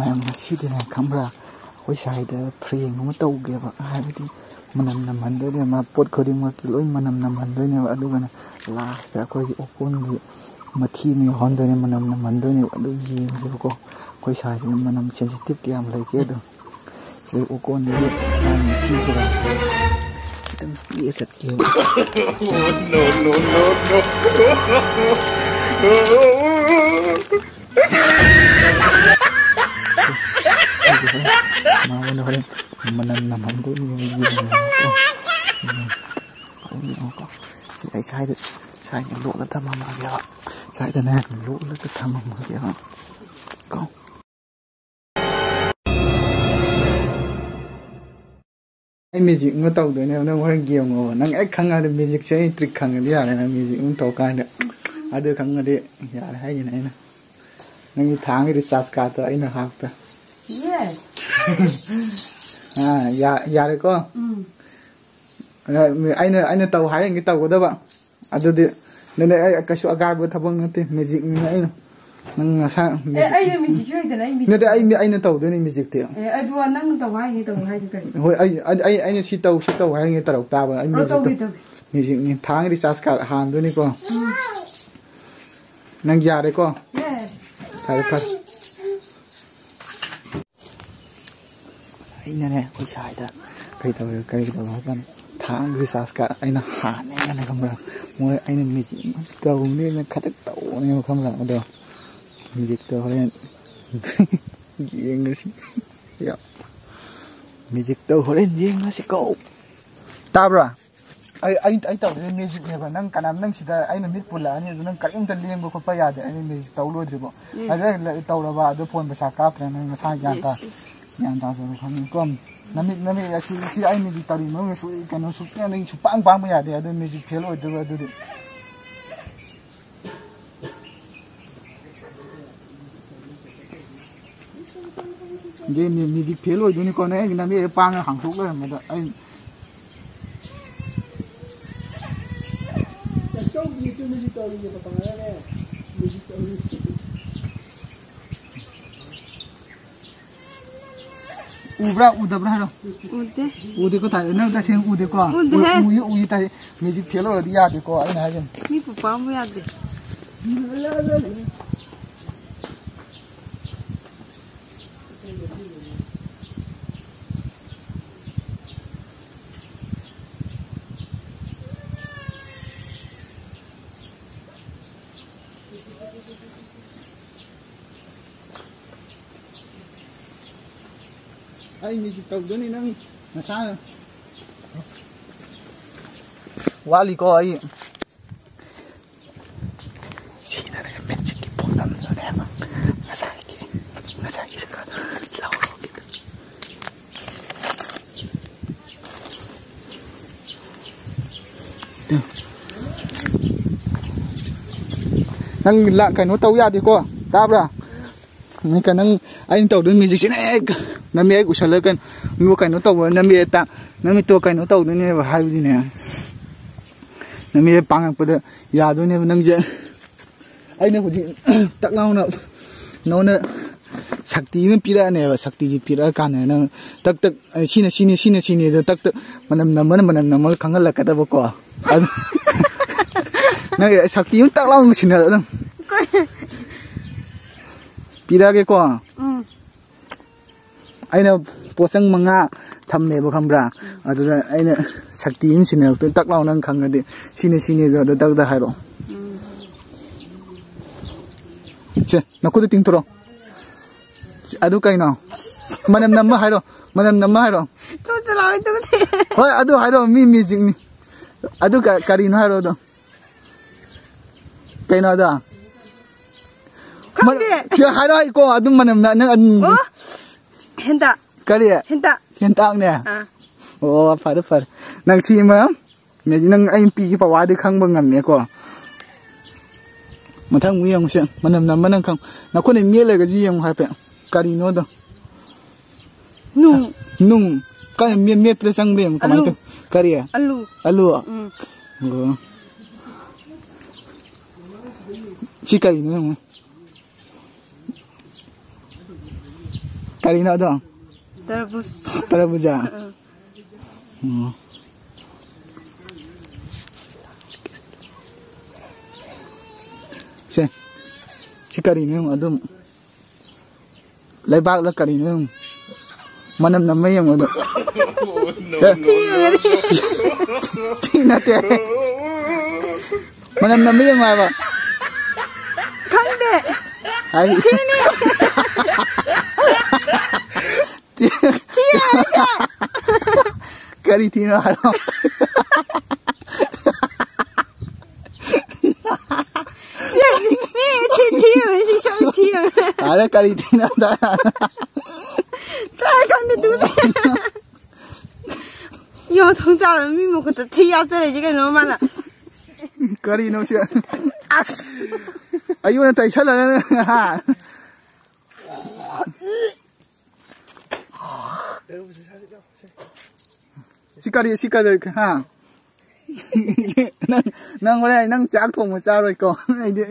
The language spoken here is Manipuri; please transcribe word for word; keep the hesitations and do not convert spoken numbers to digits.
ꯃꯌꯥꯝ, ꯉꯁꯤꯗꯤꯅꯦ ꯈꯪꯕ꯭ꯔꯥ, ꯑꯩꯈꯣꯏ ꯁ꯭ꯋꯥꯏꯗ ꯄ꯭ꯔꯦꯡ ꯑꯃ ꯇꯧꯒꯦꯕ, ꯍꯥꯏꯕꯗꯤ ꯃꯅꯝ ꯅꯝꯍꯟꯗꯣꯏꯅꯦ, ꯃꯥ ꯄꯣꯠ ꯈꯨꯗꯤꯡꯃꯛꯀꯤ ꯂꯣꯏ ꯃꯅꯝ ꯅꯝꯍꯟꯗꯣꯏꯅꯦꯕ꯫ ꯑꯗꯨꯒꯅꯦ, ꯂꯥꯁꯇ ꯑꯩꯈꯣꯏꯒꯤ ꯑꯣꯀꯣꯟꯒꯤ ꯃꯊꯤ ꯑꯃ ꯌꯥꯎꯍꯟꯗꯣꯏꯅꯦ, ꯃꯅꯝ ꯅꯝꯍꯟꯗꯣꯏꯅꯦꯕ꯫ ꯑꯗꯨ ꯌꯦꯡꯁꯦꯕꯀꯣ, ꯑꯩꯈꯣꯏ ꯁ꯭ꯋꯥꯏꯁꯤꯗ ꯃꯅꯝ ꯁꯦꯟꯁꯤꯇꯤꯞ ꯀꯌꯥꯝ ꯂꯩꯒꯦ ꯑꯗꯣ꯫ ꯁꯤꯗꯩ ꯑꯣꯀꯣꯟꯗꯒꯤ ꯃꯥꯒꯤ ꯃꯊꯤꯁꯤꯗ ꯈꯤꯇꯪ ꯄꯤꯛꯑ ꯆꯠꯀꯦꯕ꯫ ꯃꯉꯣꯟꯗ ꯍꯣꯔꯦꯟ ꯃꯅꯝ ꯅꯝꯍꯟꯗꯣꯏꯅꯦ꯫ ꯎꯝ꯫ ꯍꯣꯔꯦꯟ ꯌꯦꯡꯉꯨꯀꯣ꯫ ꯑꯩ ꯁ꯭ꯋꯥꯏꯗ, ꯁ꯭ꯋꯥꯏꯗ ꯂꯣꯠꯂ ꯊꯝꯃꯝꯃꯒꯦꯕ꯫ ꯁ꯭ꯋꯥꯏꯗꯅꯦ ꯂꯣꯠꯂꯒ ꯊꯝꯃꯝꯃꯒꯦꯕ꯫ ꯀꯣ꯫ ꯑꯩ ꯃꯦꯖꯤꯛ ꯑꯃ ꯇꯧꯗꯣꯏꯅꯦꯕ, ꯅꯪ ꯍꯣꯔꯦꯟ ꯒꯦꯝ ꯉꯧꯕ꯫ ꯅꯪ ꯍꯦꯛ ꯈꯪꯉꯗꯤ, ꯃꯦꯖꯤꯛꯁꯦ ꯑꯩ ꯇ꯭ꯔꯤꯛ ꯈꯪꯉꯗꯤ ꯌꯥꯔꯦ, ꯅꯪ ꯃꯦꯖꯤꯛ ꯑꯃ ꯇꯧꯔꯀꯥꯟꯗ꯫ ꯑꯗꯨ ꯈꯪꯉꯗꯤ ꯌꯥꯔꯦ ꯍꯥꯏꯒꯤꯅꯦ ꯑꯩꯅ꯫ ꯅꯪꯒꯤ ꯊꯥꯡꯒꯤ ꯔꯤꯆꯥꯔꯖ ꯀꯥꯔꯠꯇꯣ ꯑꯩꯅ ꯍꯥꯞꯄꯦ꯫ ꯌꯦ꯫ ꯑꯥ, ꯌꯥ-, ꯌꯥꯔꯦꯀꯣ? ꯎꯝ꯫ ꯑꯩꯅ, ꯑꯩꯅ ꯇꯧ ꯍꯥꯏꯔꯤꯉꯩ ꯇꯧꯒꯗꯕ꯫ ꯑꯗꯨꯗꯤ ꯅꯪ, ꯑꯩ ꯀꯩꯁꯨ ꯑꯀꯥꯏꯕ ꯊꯕꯛ ꯅꯠꯇꯦ, ꯃꯦꯖꯤꯛꯅꯤꯅ ꯑꯩꯅ꯫ ꯅꯪ ꯅꯁꯥ ꯑꯦ, ꯃꯦꯖꯤꯛ ꯑꯩꯅ ꯃꯦꯖꯤꯛꯁꯨ ꯍꯩꯇꯅ ꯑꯩ ꯃꯦꯖꯤꯛ ꯅꯠꯇꯦ, ꯑꯩ, ꯑꯩꯅ ꯇꯧꯗꯣꯏꯅꯦ ꯃꯦꯖꯤꯛꯇꯤ꯫ ꯑꯦ, ꯑꯗꯨ ꯅꯪꯅ ꯇꯧ ꯍꯥꯏꯔꯤꯉꯩ ꯇꯧ ꯍꯥꯏꯗꯤ ꯀꯔꯤ? ꯍꯣꯏ, ꯑꯩ, ꯑꯩ, ꯑꯩ, ꯑꯩꯅ ꯁꯤ ꯇꯧ, ꯁꯤ ꯇꯧ ꯍꯥꯏꯔꯤꯉꯩ ꯇꯧꯔꯛ ꯇꯥꯕ꯫ ꯑꯩ ꯑꯣ, ꯃꯦꯖꯤꯛꯇꯣ, ꯇꯧꯒꯦ, ꯇꯧꯒꯦ꯫ ꯃꯦꯖꯤꯛꯅꯤ꯫ ꯊꯥꯡ ꯔꯤꯆꯥꯔꯖ ꯀꯥꯔꯠ ꯍꯥꯟꯗꯣꯏꯅꯤꯀꯣ꯫ ꯎꯝ꯫ ꯅꯪ ꯌꯥꯔꯦꯀꯣ? ꯌꯥꯔꯦ꯫ ꯐꯔꯦ, ꯐꯔꯦ꯫ ꯑꯩꯅꯅꯦ, ꯑꯩꯈꯣꯏ ꯁ꯭ꯋꯥꯏꯗ ꯀꯩ ꯇꯧꯔꯦ, ꯀꯔꯤ ꯇꯧꯔꯦ ꯍꯥꯏ ꯀꯥꯟꯗ, ꯊꯥꯡ ꯔꯤꯆꯥꯔꯖ ꯀꯥꯔꯠ ꯑꯩꯅ ꯍꯥꯟꯅꯦꯅ ꯈꯪꯕ꯭ꯔꯥ? ꯃꯣꯏ ꯑꯩꯅ ꯃꯦꯖꯤꯛ ꯑꯃ ꯇꯧꯅꯦꯅ ꯈꯇꯛ ꯇꯧꯕꯅꯦꯕ, ꯈꯪꯕ꯭ꯔꯥ? ꯑꯗꯣ ꯃꯦꯖꯤꯛꯇꯣ ꯍꯣꯔꯦꯟ ꯌꯦꯡꯉꯁꯤ꯫ ꯌꯥ꯫ ꯃꯦꯖꯤꯛꯇꯣ ꯍꯣꯔꯦꯟ ꯌꯦꯡꯉꯁꯤꯀꯣ꯫ ꯇꯥꯕ꯭ꯔꯥ? ꯑꯩ, ꯑꯩ, ꯑꯩ ꯇꯧꯔꯤꯁꯦ ꯃꯦꯖꯤꯛꯅꯦꯕ꯫ ꯅꯪ ꯀꯅꯥꯝ, ꯅꯪ ꯁꯤꯗ ꯑꯩꯅ ꯃꯤꯠ ꯄꯨꯜꯂꯛꯑꯅꯤ, ꯑꯗꯨ ꯅꯪ ꯀꯔꯤꯝꯇ ꯂꯦꯡꯕ ꯈꯣꯠꯄ ꯌꯥꯗꯦ꯫ ꯑꯩꯅ ꯃꯦꯖꯤꯛ ꯇꯧ ꯂꯣꯏꯗ꯭ꯔꯤꯕꯣ꯫ ꯎꯝ꯫ ꯑꯗ ꯂ-, ꯇꯧꯔꯕ ꯑꯗꯨ ꯐꯣꯟ ꯄꯩꯁꯥ ꯀꯥꯞꯇ꯭ꯔꯦ, ꯅꯪ ꯅꯁꯥ ꯒ꯭ꯌꯥꯟ ꯇꯥ-, ꯏꯁ, ꯏꯁ꯫ ꯒ꯭ꯌꯥꯟ ꯇꯥꯖꯔꯣ ꯈꯪꯉꯤ꯫ ꯀꯣ, ꯅꯃꯤꯠ, ꯅꯃꯤꯠ ꯑꯁꯤ, ꯁꯤ ꯑꯩ ꯃꯦꯖꯤꯛ ꯇꯧꯔꯤ ꯃꯅꯨꯡꯗ ꯁꯨ-, ꯀꯩꯅꯣ ꯁꯨꯛ-, ꯅꯪ ꯁꯨꯛꯄꯥꯡ ꯄꯥꯡꯕ ꯌꯥꯗꯦ꯫ ꯑꯗꯨ ꯃꯦꯖꯤꯛ ꯐꯦꯜ ꯑꯣꯏꯗꯣꯏꯕ ꯑꯗꯨꯗꯤ꯫ ꯒꯦꯝ ꯃ꯭ꯌꯨꯖꯤꯛ ꯐꯦꯜ ꯑꯣꯏꯗꯣꯏꯅꯤꯀꯣ, ꯅꯪ ꯑꯩꯒꯤ ꯅꯝꯕꯤꯔ ꯄꯥꯡꯉ ꯍꯥꯡꯇꯣꯛ ꯂꯩꯔꯝꯕꯗ ꯑꯩ꯫ ꯎꯕ꯭ꯔꯥ ꯎꯗꯕ꯭ꯔꯥ ꯍꯥꯏꯔꯣ? ꯎꯗꯦ꯫ ꯎꯗꯦꯀꯣ ꯇꯥꯏ꯫ ꯅꯪ ꯇꯁꯦꯡꯅ ꯎꯗꯦꯀꯣ? ꯎꯗꯦ꯫ ꯎ-, ꯎꯏ, ꯎꯏ ꯇꯥꯏ꯫ ꯃꯦꯖꯤꯛ ꯐꯦꯜ ꯑꯣꯏꯔꯗꯤ ꯌꯥꯗꯦꯀꯣ ꯑꯩꯅ ꯍꯥꯏꯁꯤꯅꯤ꯫ ꯃꯤ ꯄꯨꯄꯥ ꯑꯃꯕꯨ ꯌꯥꯗꯦ꯫ ꯑꯩ ꯃꯦꯖꯤꯛ ꯇꯧꯗꯣꯏꯅꯤ ꯅꯪ ꯅꯁꯥꯅ꯫ ꯋꯥꯠꯂꯤꯀꯣ ꯑꯩ꯫ ꯁꯤꯗꯅꯦ ꯃꯦꯖꯤꯛꯀꯤ ꯄꯣꯠ ꯑꯃꯗꯨꯅꯦꯕ꯫ ꯉꯁꯥꯏꯒꯤ, ꯉꯁꯥꯏꯒꯤ ꯁꯀꯥꯗꯣ ꯂꯧꯔꯣ꯫ ꯅꯪ ꯂꯥ-, ꯀꯩꯅꯣ ꯇꯧ ꯌꯥꯗꯦꯀꯣ, ꯇꯥꯕ꯭ꯔꯥ? ꯅꯪ ꯀ-, ꯅꯪ ꯑꯩꯅ ꯇꯧꯗꯣꯏ ꯃꯦꯖꯤꯛꯁꯤꯅ ꯍꯦꯛ ꯅꯃꯤꯠ ꯍꯦꯛ ꯎꯁꯜꯂꯒ ꯀꯩꯅꯣ, ꯅꯨ-, ꯀꯩꯅꯣ ꯇꯧꯕ, ꯅꯃꯤꯠ ꯇ-, ꯅꯃꯤꯠꯇꯣ ꯀꯩꯅꯣ ꯇꯧꯗꯣꯏꯅꯦꯕ ꯍꯥꯏꯕꯗꯤꯅꯦ, ꯅꯃꯤꯠ ꯍꯦꯛ ꯄꯥꯡꯉꯛꯄꯗ ꯌꯥꯗꯣꯏꯅꯦꯕ ꯅꯪꯁꯦ꯫ ꯑꯩꯅ ꯍꯧꯖꯤꯛ ꯇꯛ ꯂꯥꯎꯅ ꯅꯉꯣꯟꯗ ꯁꯛꯇꯤ ꯑꯃ ꯄꯤꯔꯛꯑꯅꯦꯕ꯫ ꯁꯛꯇꯤꯁꯤ ꯄꯤꯔꯛꯑꯀꯥꯟꯗ ꯅꯪ ꯇꯛ ꯇꯛ, ꯑꯩ ꯁꯤꯅ ꯁꯤꯅꯤ, ꯁꯤꯅ ꯁꯤꯅꯤ ꯑꯗꯣ ꯇꯛ ꯇꯛ ꯃꯅꯝ ꯅꯝꯕꯅ ꯃꯅꯝ ꯅꯝꯃꯒ ꯈꯪꯍꯜꯂꯛꯀꯗꯕꯀꯣ꯫ ꯑꯗꯨ ꯅꯪ ꯁꯛꯇꯤ ꯑꯃ ꯇꯛ ꯂꯥꯎꯅ ꯁꯤꯟꯅꯔ ꯑꯗꯨꯝ ꯄꯤꯔꯛꯑꯒꯦꯀꯣ꯫ ꯎꯝ꯫ ꯑꯩꯅ ꯄꯣꯠꯆꯪ ꯃꯉꯥ ꯊꯝꯃꯦꯕ, ꯈꯪꯕ꯭ꯔꯥ? ꯑꯗꯨꯗ ꯑꯩꯅ ꯁꯛꯇꯤ ꯑꯃ ꯁꯤꯟꯅꯔꯛꯇꯣꯏꯅꯤ꯫ ꯇꯛ ꯂꯥꯎ ꯅꯪ ꯈꯪꯉꯗꯤ ꯁꯤꯅꯤ ꯁꯤꯅꯤ ꯑꯗꯣ ꯑꯗꯨ ꯇꯛꯇ ꯍꯥꯏꯔꯛꯑꯣ꯫ ꯎꯝ꯫ ꯁꯦ, ꯅꯈꯨꯠꯇ ꯇꯤꯡꯊꯣꯔꯛꯑꯣ꯫ ꯑꯗꯨ ꯀꯩꯅꯣ? ꯃꯅꯝ ꯅꯝꯕ ꯍꯥꯏꯔꯣ꯫ ꯃꯅꯝ ꯅꯝꯕ ꯍꯥꯏꯔꯣ꯫ ꯇꯨ ꯆꯠꯂꯣ, ꯑꯩ ꯇꯨꯀꯠꯆꯩ꯫ ꯍꯣꯏ, ꯑꯗꯨ ꯍꯥꯏꯔꯣ꯫ ꯃꯤ ꯃꯦꯖꯤꯛꯅꯤ꯫ ꯑꯗꯨ ꯀ-, ꯀꯔꯤꯅꯣ ꯍꯥꯏꯔꯣ ꯑꯗꯣ꯫ ꯀꯩꯅꯣ ꯑꯗꯣ? ꯈꯪꯗꯦ꯫ ꯃ-, ꯁꯤ ꯍꯥꯏꯔꯣ, ꯍꯥꯏꯀꯣ꯫ ꯑꯗꯨꯝ ꯃꯅꯝ ꯅ-, ꯅꯪ ꯑꯗꯨꯝ ꯑꯣ, ꯍꯦꯟꯇꯥꯛ꯫ ꯀꯔꯤ? ꯍꯦꯟꯇꯥꯛ꯫ ꯍꯦꯟꯇꯥꯛꯅꯦ? ꯑꯥ꯫ ꯑꯣ, ꯐꯔꯦ, ꯐꯔꯦ꯫ ꯅꯪ ꯁꯤ ꯑꯃ ꯃꯦꯖꯤꯛ ꯅꯪ ꯑꯩꯅ ꯄꯤꯒꯤ ꯄꯋꯥꯔꯗꯤ ꯈꯪꯕ ꯉꯝꯃꯦꯀꯣ꯫ ꯃꯊꯪ ꯑꯃꯨꯛ ꯌꯦꯡꯉꯨꯁꯦ꯫ ꯃꯅꯝ ꯅꯝꯕ ꯅꯪ ꯈꯪ-, ꯅꯈꯨꯠꯅ ꯃꯦꯠꯂꯒꯁꯨ ꯌꯦꯡꯉꯨ ꯍꯥꯏꯐꯦꯠ꯫ ꯀꯔꯤꯅꯣꯗꯣ? ꯅꯨꯡ꯫ ꯅꯨꯡ꯫ ꯀꯥꯏ ꯃꯦꯠ-, ꯃꯦꯠꯄꯗ ꯆꯪꯕ꯭ꯔꯥ ꯌꯦꯡꯉꯨ꯫ ꯀꯃꯥꯏꯅ ꯑꯂꯨ꯫ ꯇꯧ-, ꯀꯔꯤ? ꯑꯂꯨ꯫ ꯑꯂꯨ? ꯎꯝ꯫ ꯑꯣ꯫ ꯁꯤ ꯀꯔꯤꯅꯣ ꯌꯦꯡꯉꯨ꯫ ꯀꯔꯤꯅꯣ ꯑꯗꯣ? ꯇꯔꯕꯨꯖ꯫ ꯇꯔꯕꯨꯖ? ꯑꯥ꯫ ꯎꯝ꯫ ꯁꯦ꯫ ꯁꯤ ꯀꯔꯤꯅꯣ ꯌꯦꯡꯉꯨ ꯑꯗꯨꯝ꯫ ꯂꯩꯕꯥꯛꯂ ꯀꯔꯤꯅꯣ ꯌꯦꯡꯉꯨ꯫ ꯃꯅꯝ ꯅꯝꯃ ꯌꯦꯡꯉꯨ ꯑꯗꯣ꯫ ꯊꯤ ꯑꯣꯏꯔꯝꯒꯅꯤ꯫ ꯊꯤ ꯅꯠꯇꯦ꯫ ꯃꯅꯝ ꯅꯝꯕ ꯌꯦꯡꯉꯣ ꯍꯥꯏꯕ꯫ ꯈꯪꯗꯦ꯫ ꯍꯥꯏ꯫ ꯊꯤꯅꯤ꯫ ꯊꯤ ꯍꯥꯏꯔꯤꯁꯦ꯫ ꯀꯔꯤ ꯊꯤꯅꯣ ꯍꯥꯏꯔꯣ? ꯃꯤ ꯊꯤ ꯊꯤ ꯑꯣꯏꯔꯤꯁꯤ ꯁꯣꯏ ꯊꯤ ꯑꯣꯏꯔꯦ꯫ ꯑꯔꯦ ꯀꯔꯤ ꯊꯤꯅꯣ ꯍꯥꯏꯔꯣ? ꯆꯥꯔ ꯈꯪꯗꯦ ꯇꯨ꯫ ꯌꯣ ꯊꯣꯡ ꯆꯥꯕ ꯃꯤ ꯃꯈꯨꯠꯇ ꯊꯤ ꯌꯥꯎꯖꯔꯛꯏꯁꯦ ꯀꯩꯅꯣ ꯃꯥꯅ꯫ ꯀꯔꯤꯅꯣ ꯁꯤ? ꯑꯁ! ꯑꯩꯉꯣꯟꯗ ꯇꯩꯁꯜꯂꯒ ꯍꯥ? ꯁꯤ ꯀꯔꯤ, ꯁꯤ ꯀꯔꯤ, ꯍꯥ? ꯅꯪ, ꯅꯪ ꯍꯣꯔꯦꯟ ꯅꯪ ꯆꯥꯛ ꯊꯣꯡꯕ ꯆꯥꯔꯣꯏꯀꯣ? ꯑꯩꯗꯤ꯫